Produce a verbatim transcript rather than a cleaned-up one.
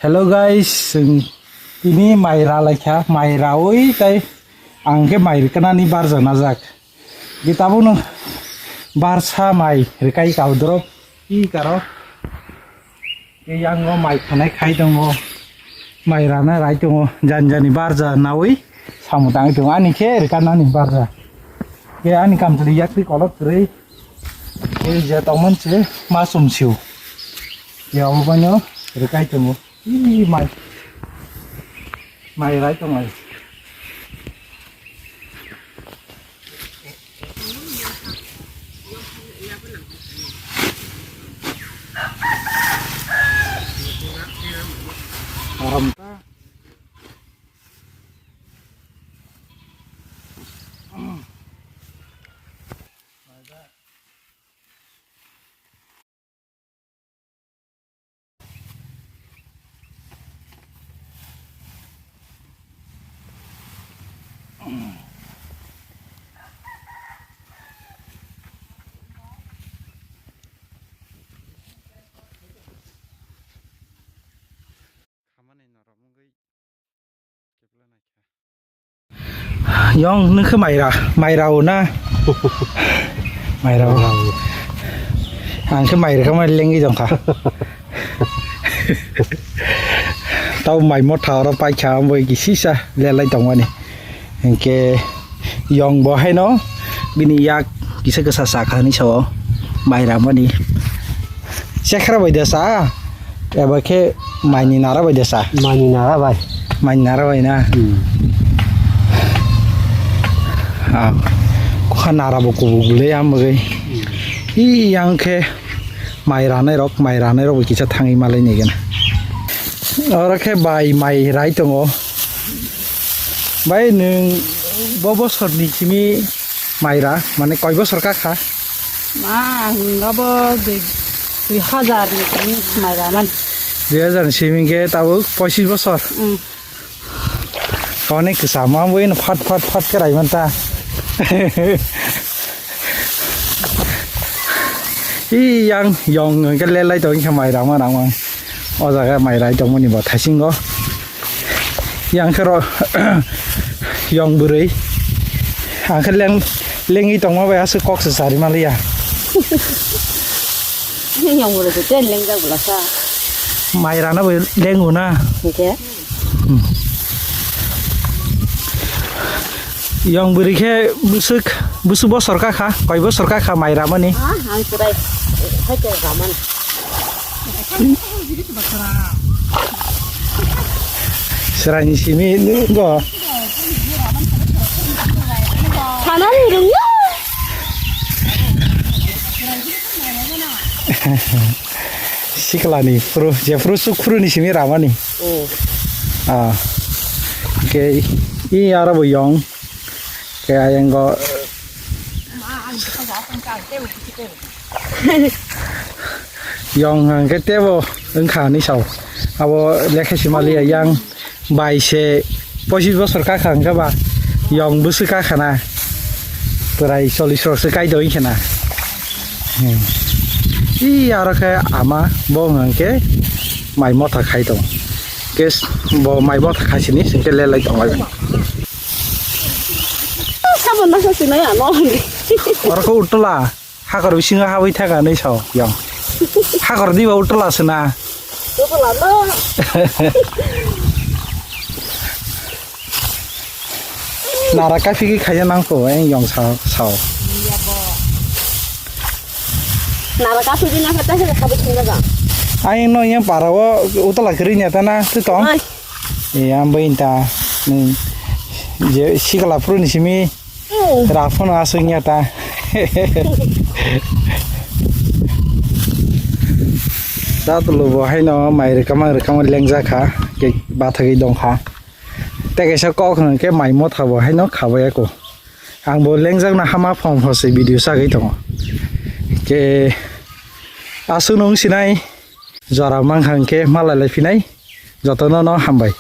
Hello guys, chwng tini mai ra laikha, mai raui tai ang khe mai rwknani barja najak. Ge tabukno barsa mai rwkai kaudrop i karo. Ge yango mai khanai khai tongo, mai rana rai tongo, jani jani barja naui samung tangwi tongo, ani khe rwkanani barja. Ge ani kamchwlwi yakri kolok kwrwi, ge je tongmani se masum siu. Ge obo bono rwkai tongo. Ih, mai. Mai rai tongo. Haram ta. Yong, nung khe maira, maira o na? Maira o. Ang khe maira khe mai lengwi tongkha. Tau mai motha oro paikha, ambo kisisa lelai tongmani. Hinkhe yong bo haino bini yak kisa kisa sakha hinwi sao maira mani. Chekhra bai da sa, eba khe maini nara bai da sa. Maini nara bai. Maini nara bai na. Hmm. Ah, kha nara bo kubuk le am bai. Hi yang khe mai ranai rok, mai ranai rok bai kisa thangwi malai ni gana. Oro khe bai mai rai tongo. Bai nwng bo bosor ni simi mai ra, mane koi bosor ka kha? Ma, ang abo dui, dui hazar ni simi mai ra man. Dui hazar ni simi khe tabuk poichis bosor. Mm. Onek kwchama bo ino phat phat phat khe rai man ta. Ih, yang yong hwnkhe lelai tong khe mai rama rama. O jaga mai rai tongmani bo thaisingo. Yang khe ro yong bwrwi. Ang khe leng lengwi tongma bai aswk kok se sari maliya. Yang bwrwi se ten lengjak bwlasa. Mai rana bai lengo na. Hwnkhe? Hmm. Yong bwrwi khe bwswk, bwswk bosor ka kha, koi bosor ka kha mai ramani? Ah, ang chwrai, hai khe raman. Chwraini simi bo. Sanani rwngya. Siklani phuru, jephuru suk phuruni simi ramani. Mm. Ah. Khe i aro bo yong. Khe ayango yong hwnkhe tebo wngkha hinwi sao. Abo lekha sima liya yang. Bai se pochis bosor ka kha hwnkhe ba yong bwswk ka kha na, pwrai chollish rok se kai doi khe na. Hmm. I aro khe ama bo hwnkhe mai motha khai tong. Kes bo mai motha khai sini singke lelai tong lai. Sabon nasa sinai ano. Oro khe utla. Hakor bisingo habwi thaka hinwi sao yang. Hakor diba utla se na. Utla no. Nara kaphigwi khaina nangkho, eh, yong sao, sao. Nara kaphigwi nangkha, ta se habwi thangna jang. Ayang no yang para o utla kwrwi nya ta na, twi tong? Oi. E, ang bai ta, nung je sikla phuru ni simi. Raphano aswk ya ta. Datlo bo haino mai rwkama rwkama lengjak kha, ke bathagwi dong kha. Tei kaisa kok hwnkhe mai motha bo haino khabai ya ko. Ang bo lengjak no hama phom phose video sagwi tongo. Ke aswk nung sinai jora mankha hwnkhe malai lai phinai jotono no hambai.